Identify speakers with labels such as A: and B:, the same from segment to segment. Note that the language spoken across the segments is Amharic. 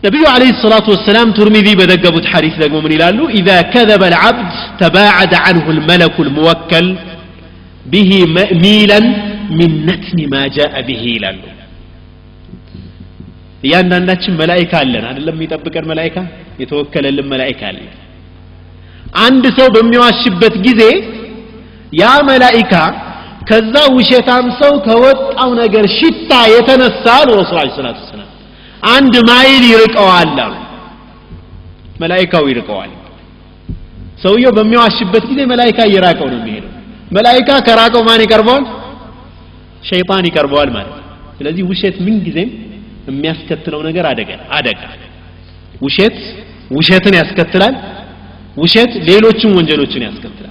A: ነቢዩ ዓለይሂ ሰላቱ ወሰላም ቱርሚዚ በዘገቡት ሐዲስ ደግሞ ምን ይላሉ? ኢዛ ከዘበ አልዓብድ ተባዓደ ዐንሁ አልመለኩ አልሙወከል ቢሂ ሚለን ሚን ነትኒ ማ ጃአ ቢሂ ይላሉ። እያንዳንዳችን መላኢካ አለን አይደለም? የሚጠብቀን መላኢካ፣ የተወከለልን መላኢካ አለ። አንድ ሰው በሚዋሽበት ጊዜ ያ መላኢካ ከዛ ውሸታም ሰው ከወጣው ነገር ሽታ የተነሳ አሉ ረሱል ዓለይሂ ሰላቱ ወሰላም 1 ማይል ይርቀዋል አሉ። መላኢካው ይርቀዋል። ሰውየው በሚዋሽበት ጊዜ መላኢካ እየራቀው ነው የሚሄደው። መላኢካ ከራቀው ማን ይቀርበዋል? ሸይጣን ይቀርበዋል ማለት ነው። ስለዚህ ውሸት ምን ጊዜም የሚያስከትለው ነገር አደጋ አደጋ። ውሸት ውሸትን ያስከትላል። ውሸት ሌሎችን ወንጀሎችን ያስከትላል።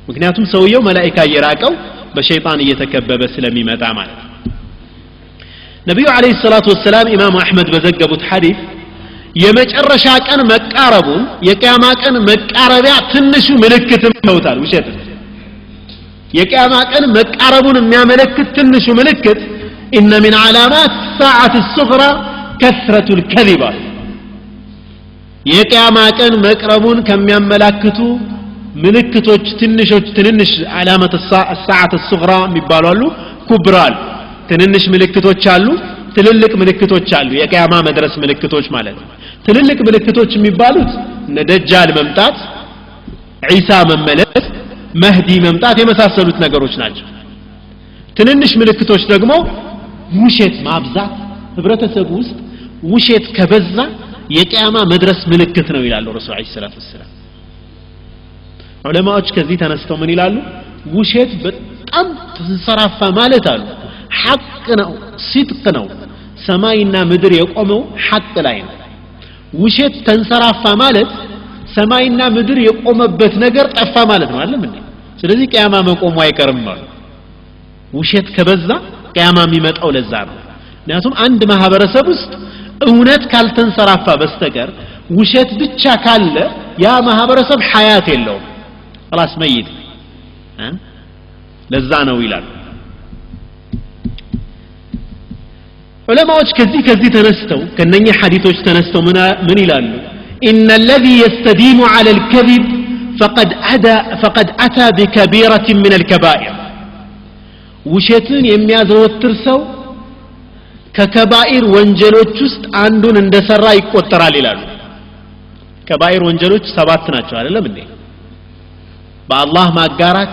A: ምክንያቱም ሰውየው መላኢካ እየራቀው በሸይጣን እየተከበበ ስለሚመጣ ማለት ነው። ነብዩ አለይሂ ሰላቱ ወሰላም ኢማሙ አህመድ በዘገቡት ሐዲስ የመጨረሻ ቀን መቃረቡን የቂያማ ቀን መቃረቢያ ትንሹ ምልክትም ተውታል። ውሸት የቂያማ ቀን መቃረቡን የሚያመለክት ትንሹ ምልክት إن من علامات الساعة الصغرى كثرة الكذب የቂያማ ቀን መቅረቡን ከሚያመላክቱ ምልክቶች ትንሾች ትንንሽ علامة الساعة الصغرى የሚባሉ አሉ፣ ኩብራ አሉ። ትንንሽ ምልክቶች አሉ፣ ትልልቅ ምልክቶች አሉ። የቂያማ መድረስ ምልክቶች ማለት ነው። ትልልቅ ምልክቶች የሚባሉት እነ ደጃል መምጣት፣ ዒሳ መመለስ፣ መህዲ መምጣት የመሳሰሉት ነገሮች ናቸው። ትንንሽ ምልክቶች ደግሞ ውሸት ማብዛት፣ ህብረተሰቡ ውስጥ ውሸት ከበዛ የቂያማ መድረስ ምልክት ነው ይላሉ ረሱል ዓለይሂ ሰላቱ ወሰላም። ዑለማዎች ከዚህ ተነስተው ምን ይላሉ? ውሸት በጣም ተንሰራፋ ማለት አሉ ሐቅ ነው፣ ሲድቅ ነው። ሰማይና ምድር የቆመው ሐቅ ላይ ነው። ውሸት ተንሰራፋ ማለት ሰማይና ምድር የቆመበት ነገር ጠፋ ማለት ነው አይደለም እንዴ? ስለዚህ ቂያማ መቆሙ አይቀርም አሉ። ውሸት ከበዛ ቂያማ የሚመጣው ለዛ ነው። ምክንያቱም አንድ ማህበረሰብ ውስጥ እውነት ካልተንሰራፋ በስተቀር ውሸት ብቻ ካለ ያ ማህበረሰብ ሐያት የለውም፣ خلاص መይት ለዛ ነው ይላሉ ዑለማዎች። ከዚህ ተነስተው ከነኛ ሐዲሶች ተነስተው ምን ይላሉ? إن الذي يستديم على الكذب فقد أتى بكبيرة من الكبائر ውሸትን የሚያዘወትር ሰው ከከባኢር ወንጀሎች ውስጥ አንዱን እንደሰራ ይቆጠራል ይላሉ። ከባኢር ወንጀሎች 7 ናቸው አይደለም እንዴ? በአላህ ማጋራት፣